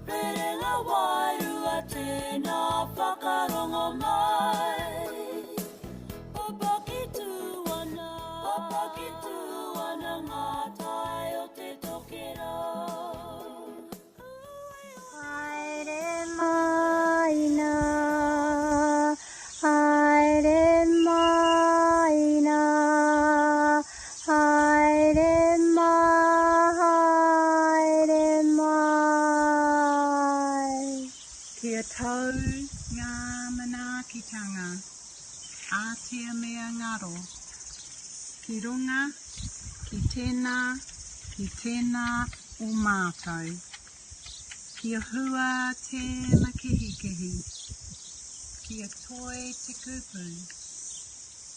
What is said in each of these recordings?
Rerenga wairua tēnā whakarongo mai. Papaki tū ana, papaki tū ana ngā tai o te tokerau. Haere mai nā, haere mai nā, haere mai, haere mai. Kia tau ngā manaakitanga a te mea ngaro, ki runga ki tēnā, ki tēnā o mātou. Kia hua te makihikihi, kia toi te kupu,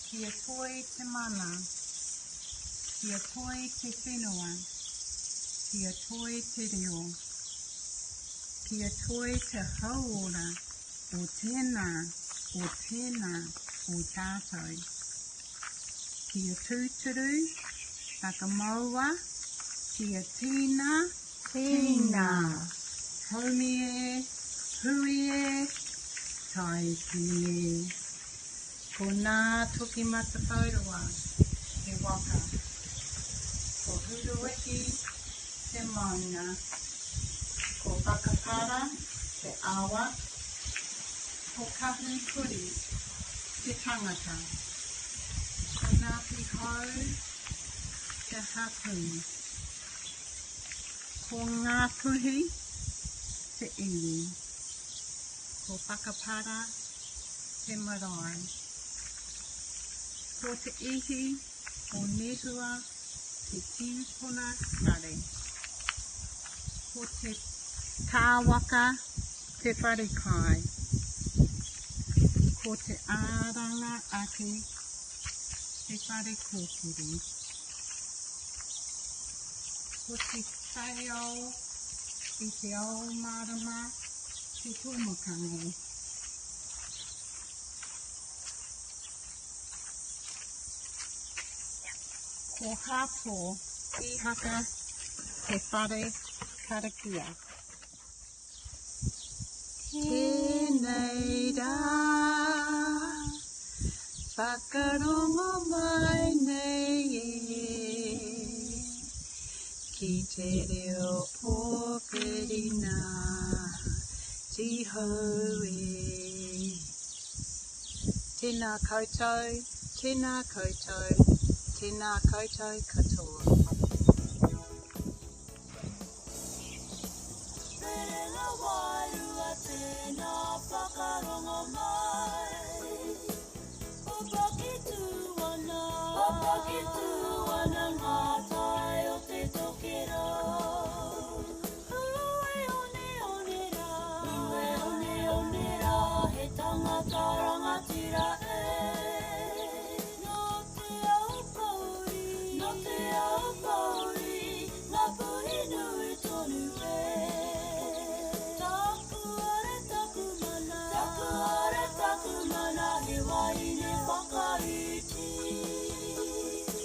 kia toi te mana, kia toi te whenua, kia toi te reo, kia toi te hauora o tēnā, o tēnā o tātou. Kia tūturu, whakamaua, kia tīna, tīna. Haumi e, hui e, tāiki e. Ko Ngātokimatawhaorua te waka. Ko Huruiki te maunga. Ko Whakapara te awa. Ko Kahukuri te tangata. Ko Ngāti Hau te hapū. Ko Ngāpuhi te iwi. Ko Whakapara te marae. Ko Te Ihi o Nehua te tīpuna whare. Ko Te Tāwaka te wharekai. Ko Te Āranga Ake te whare kōkiri. Ko Te Whaiao i te Ao Mārama te tomokanga. Ko Hato Ihaka te whare karakia. Tēnei rā, whakarongo mai nei e, ki te reo pōwhiri nā Tīhou e. Tēnā koutou, tēnā koutou, tēnā koutou katoa. Rerenga wairua tēnā whakarongo mai. Papaki tū ana, papaki tū ana ngā tai o te tokerau. Ue one one rā, ue one one rā, he tangata rangatira e. Nō te Aupōuri, nō te Aupōuri, Ngā puhi nui tonu e. Taku ara taku mana, taku ara taku mana, he wahine whakaiti.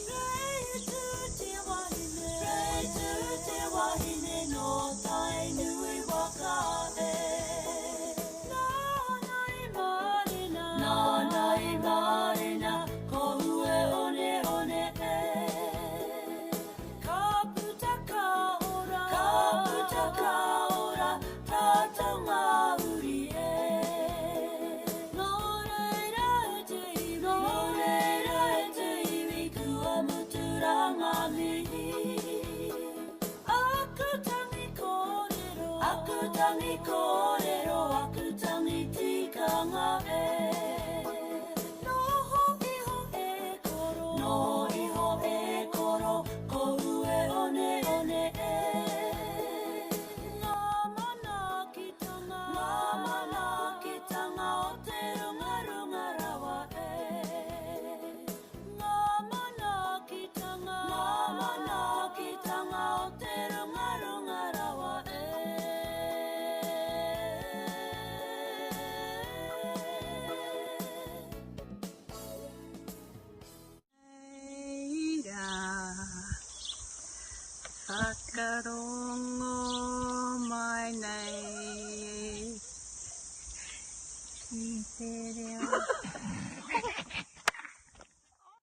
Rei tū te wahine, rei tū te wahine nō Tainui waka e. Nāna i mārena, nāna i mārena, ko Ue one one e. Ka puta ka ora, ka puta ka ora, tātou ngā uri e. Nō reira e te iwi, nō reira e te iwi, kua mutu rā ngā mihi. Aku tangi kōrero, aku tangi kōrero, aku tangi tikanga e. Noho iho e koro, noho iho e koro, ko ue one one e. Ngā manaakitanga, ngā manaakitanga o te runga runga rawa e. Ngā manaakitanga, ngā manaakitanga o te runga runga rawa e. Rongo.